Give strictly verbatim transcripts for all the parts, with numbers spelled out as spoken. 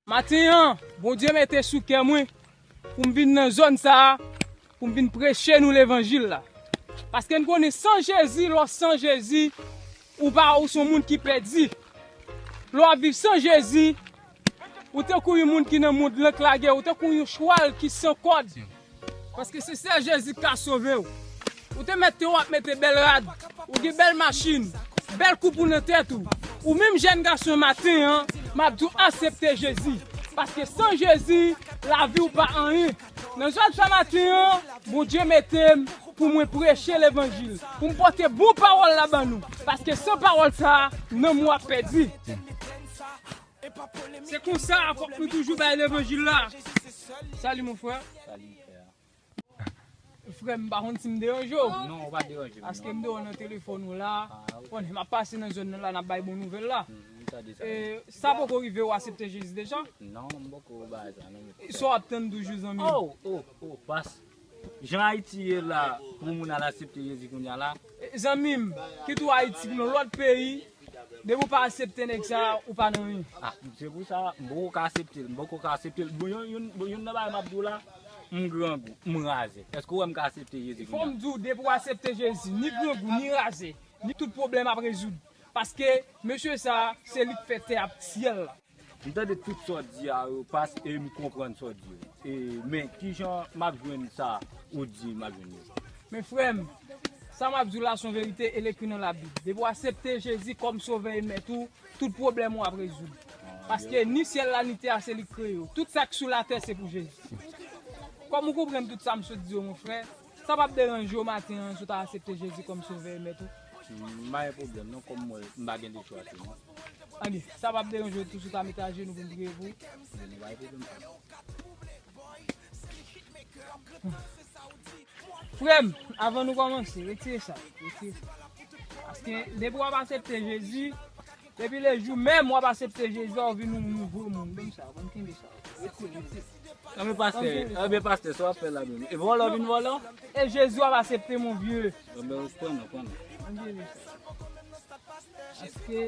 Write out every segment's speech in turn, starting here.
Maten an, Bondye mete sou kè mwen pou m vin nan zòn sa a, pou m vin preche nou levanjil la. Paske n konnen san Jezi, lè w san Jezi, ou pa, ou se yon moun ki pèdi. Lè w ap viv san Jezi, ou tankou yon moun ki nan mond lan k lage, ou tankou yon chwal ki san kòd. Paske se sèl Jezi k ka sove w. Ou te mèt te w ap mete bèl rad, ou gen bèl machin, bèl koup ou nan tèt ou. Ou menm jèn gason maten an, m ap di w aksepte Jezi. Paske san Jezi, lavi w pa anyen. Nan zòn sa maten an, Bondye mete m pou mwen preche levanjil, pou m pote bon pawòl la ban nou. Paske san pawòl sa, nanm ou ap pèdi. Se konsa, fòk nou toujou bay levanjil la. Salut mon frère. Salut frère. Frè m, m pa konn si m deranje w. Non, ou pa deranje m, non. Paske m te wè w nan telefòn ou la. Ah, ok. Bon, m ap pase nan zòn nan la, n ap bay bon nouvèl la. Mm, m tande sa. E, sa poko rive w aksepte Jezi deja? Non, m poko bay sa, non. E sa w ap tann toujou, zanmi m? Oh, oh, oh, pas. Jan Ayiti ye la, pou moun al aksepte Jezi kounye a la. E, zanmi m, kit ou Ayiti, nan lòt peyi, depi w pa aksepte nèg sa, ou pa nan anyen. Ah, se pou sa, m poko ka aksepte l, m poko ka aksepte l. Bon, youn, youn, bon, youn nan bagay m ap di w la, m grangou, m razè. Èske w wè m ka aksepte Jezi kounye a? Fò m di w, depi w aksepte Jezi, ni grangou, ni razè, ni tout pwoblèm ap rezoud. Paske, mesye sa, se li k fè tè ak syèl la. M tande tout sa w di a yo, pas, e m konprann sa w di yo. E, men, kijan m ap jwenn sa ou di m ap jwenn yo? Men frè m, sa m ap di w la se yon verite, e l ekri nan Labib. Depi w aksepte Jezi kòm Sovè e Mèt ou, tout pwoblèm ou ap rezoud. Paske ni syèl la, ni tè a, se li k kreye yo. Tout sa k sou latè, se pou Jezi. Kòm ou konprann tout sa m sot di yo, mon frè, sa p ap deranje w maten an, si w ta aksepte Jezi kòm Sovè e Mèt ou? M pa gen pwoblèm, non, kòm mwen, m pa gen de chwa tou, non. Ok, sa p ap deranje w tou si w ta mete ajenou pou m priye pou ou? Frè m, avan nou kòmanse, retire sa, retire sa. Paske depi w ap aksepte Jezi, depi lejou menm w ap aksepte Jezi, w vin yon nouvo moun. Ban m sa, ban m kenbe sa. Retire, retire. Anben pastè, anben pastè, sa w ap fè la menm? E vòlè w vin vòlè? E Jezi w ap aksepte, mon vieux. Anben pran non, pran non. Anben, Jezi. Paske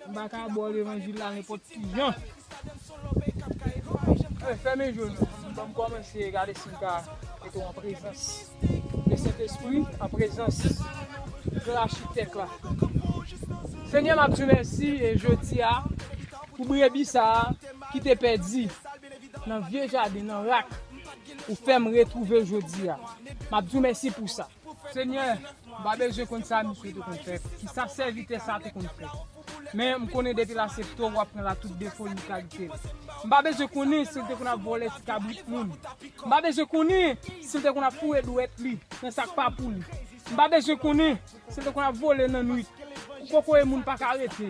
m pa ka ba w levanjil la nenpòt ki jan. Ey, fèmen je w nou. Ban m kòmanse gade si m ka mete w an prezans de Sentespri, an prezans gran achitèk la. Senyè, m ap di w mèsi, e jodi a, pou brebi sa a ki te pèdi nan vye jaden, nan rak, ou fè m retwouve l jodi a. M ap di w mèsi pou sa. Senyè, m pa bezwen konn sa misye te konn fè, ki sa sèvitè sa te konn fè. Men m konnen depi l aksepte w, w ap pran l ak tout defo li, kalite l. M pa bezwen konnen si l te konn ap vòlè ti kabrit moun. M pa bezwen konnen si l te konn ap foure dwèt li nan sa k pa pou li. M pa bezwen konnen si l te konn ap vole nan nwit. Ou poko wè moun pa ka rete.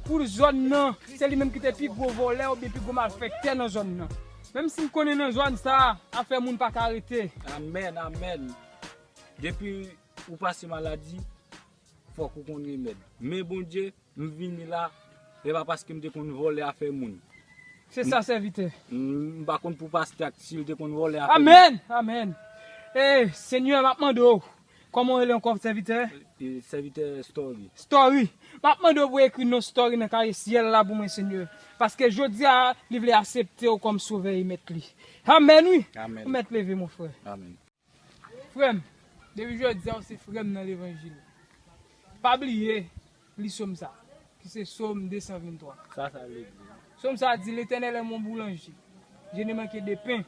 Pou zòn nan, se li menm ki te pi gwo vòlè oubyen pi gwo malfektè nan zòn nan. Menm si m konnen nan zòn sa a, afè moun pa ka rete. Amèn, amèn. Depi ou pase maladi, fòk ou konn remèd. Men Bondye, m vini la, e pa paske m te konn vòlè afè moun. Se sa, sèvitè. M, m pa konn pou pastè ak si l te konn vòlè afè moun. Amèn, amèn. E, Senyè, m ap mande w, kòman w rele ankò, sèvitè? E, sèvitè Story. Story. M ap mande w pou w ekri non Story nan kaye syèl la pou mwen, Senyè. Paske jodi a, li vle aksepte w kòm Sovè e Mèt li. Amèn, wi. Amèn. Ou mèt leve, mon frè. Amèn. Frè m, depi jodi a, ou se frè m nan levanjil. Pa bliye li Sòm sa, ki se Sòm de san venntwa. Sa, sa vle di? Sòm sa di, L'Éternel est mon boulanger, je ne manquerai de pain.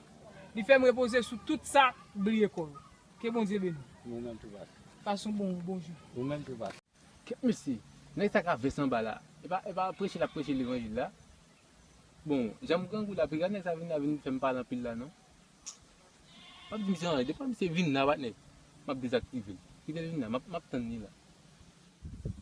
Li fè m repoze sou tout sa k bliye kò yo. Ke Bondye beni w. Ou menm tou, pastè. Pase yon bon, bon jou. Ou menm tou, pastè. Kèt mesye, nèg sa ka vès anba la. E pa, e pa preche l ap preche levanjil la. Bon, jan m grangou la, piga nèg sa vin la vin fè m pale anpil la, non. M ap di misye anyen, depi misye vin la, patnè, m ap dezaktive l. Kite l vin la, m ap, m ap tann li la.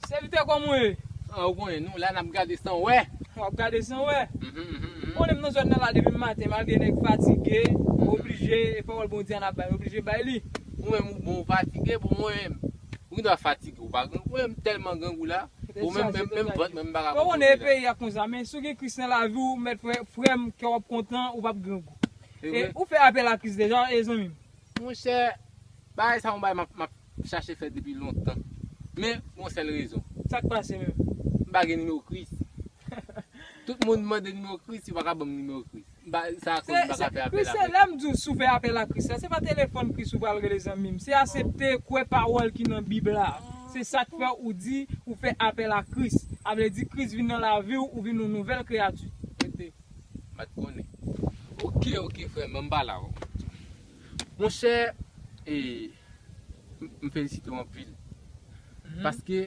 Sèvitè, kòman w ye? Ah, ou konnen, nou la, n ap gade san wè. W ap gade san wè? Mhm, mhm, mhm. Konnen m nan zòn nan la depi maten, malgre nèg fatige, oblije, e pawòl Bondye a n ap bay, oblije bay li. Ou menm, ou bon, ou fatige, bon, mwen menm, ou gen dwa fatige, ou pa grangou, mwen menm, m tèlman grangou la, bon, menm, menm, menm vant mwen, m pa ka kontwole la. Ou konnen peyi a konsa, men si w gen Kris nan lavi w, mèt frè, frè m, kè w ap kontan, ou p ap grangou. E ou fè apèl a Kris deja, e zanmi m? Monchè, bagay sa yon bagay m ap, m ap chache fè depi lontan. Men, gon sèl rezon. Sa k pase menm? M pa gen nimewo Kris. Tout moun mande nimewo Kris, yo pa ka ban m nimewo Kris. M pa, sa koz m pa ka fè apèl a Kris. Kris, se lè m di w, si w fè apèl a Kris la, se pa telefòn Kris ou pral rele, zanmi m. Se aksepte kwè pawòl ki nan Bib la. Se sa k fè ou di ou fè apèl a Kris. A vle di Kris vin nan lavi w, ou vin yon nouvèl kreyati. Rete. M pa t konnen. Oke, oke, frè m, m pa la, o. Monchè, e, m, m felisite w anpil. Mhm. Paske,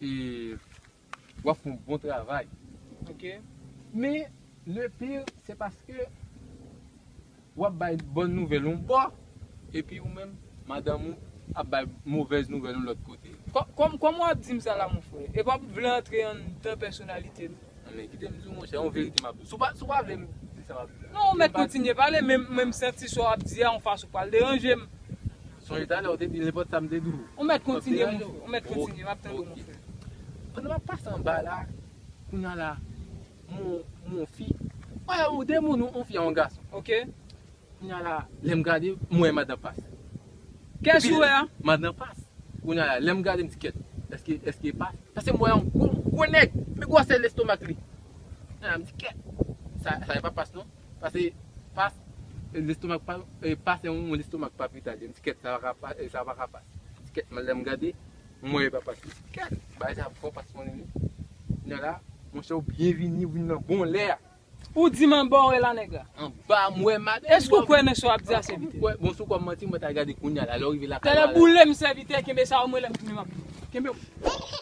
e, w ap fè yon bon travay. Ok. Men, le pire, se paske w ap bay bòn nouvèl yon bò, epi ou menm, madanm ou ap bay movèz nouvèl yon lòt kote. Kò-, kòm, kòman w ap di m sa la, mon frè? E pa pou vle antre anndan pèsonalite nou. Men kite m di w, monchè, yon verite m ap di w. Si w pa, si w pa vle m di sa m ap di w la. Non, ou mèt kontinye pale, men, men m santi sa w ap di a, yon fason pral deranje m. Sonje talè, ou te di nenpòt sa m te di w. Ou mèt kontinye, mon frè. Ou mèt kontinye, m ap tande w, mon frè. Pandan m ap pase anba la, kounye a la, mon, mon fi. Wè, ou de moun, yon fi a yon gason. Ok. Kounye a la, lè m gade, m wè madan Pas. Kiyès ou wè a? Madan Pas. Kounye a la, lè m gade, m di kèt. Èske, èske Pas? Paske m wè yon gwo, gwo nèg, men gwosè lestomak li. Kounye a la, m di kèt. Sa, sa e pa Pas non. Paske Pas, lestomak pa, e, Pas se yon lestomak pa pita li. M di kèt, sa pa ka pa, e, sa pa ka Pas. M di kèt, men lè m gade, m wè e pa Pas. M di kèt, bagay sa fò Pas konnen li. Kounye a la, monchè, ou byen vini, ou vin nan bon lè a. Ou di m anba w wè la nèg la. Anba m wè madanm. Èske ou kwè nan sa w ap di a, sèvitè? Kwè, bon, si w kwè m manti, mwen ta gade kounye a la, lè w rive lakay la. Talè boule m, sèvitè, kenbe sa w mwen lè m tounen m ap di w. Kenbe w.